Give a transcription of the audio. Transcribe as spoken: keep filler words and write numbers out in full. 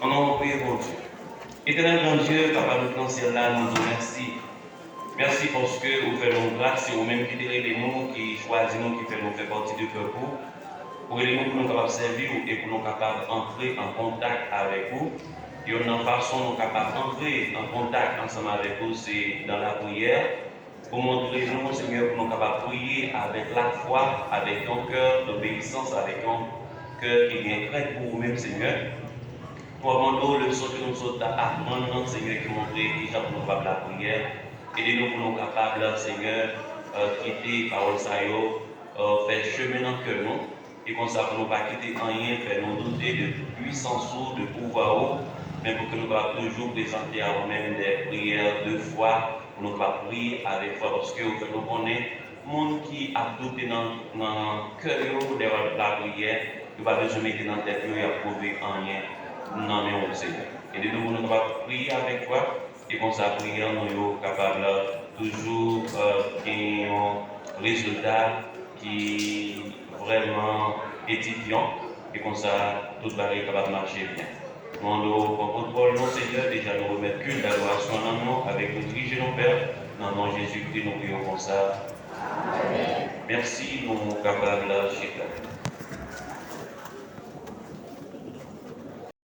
Ann nou priye Bondye. Etènèl Bondye, Papa nou ki nan syèl la, nou di w mèsi. Mèsi paske ou fè nou gras, se ou menm ki te rele nou, ki chwazi nou, ki fè nou fè pati de pèp ou. Ou rele nou pou nou kapab sèvi w e pou nou kapab antre an kontak avèk ou. Youn nan fason nou kapab antre an kontak ansanm avèk ou, se nan lapriyè. Pou montre nou, Senyè, pou nou kapab priye avèk lafwa, avèk yon kè dobeyisans, avèk yon kè ki gen krent pou ou menm, Senyè. Nou ap mande w leson ke nou sot aprann nan, Senyè, ki montre kijan pou nou kapab lapriyè. Ede nou pou nou kapab, Senyè, kite pawòl sa yo fè chemen nan kè nou. E konsa, pou nou pa kite anyen fè nou doute de pwisans ou, de pouvwa ou, men pou ke nou kapab toujou prezante a ou menm de priyè de fwa, pou nou kapab priye avèk fwa, paske ou fè nou konnen moun ki ap doute nan, nan kè yo lè y ap lapriyè, yo pa bezwen mete nan tèt yo y ap twouve anyen nan men w, Senyè. Ede nou pou nou kapab priye avèk fwa, e konsa priyè nou yo kapab toujou gen yon rezilta ki vrèman edifyan, e konsa tout bagay kapab mache byen. Nou mande w pran kontwòl nou, Senyè, deja nou remèt kilt, adorasyon nan men w avèk nou, dirije nou, Pè, nan non Jezikri nou priye w konsa. Mèsi, nou kapab chita.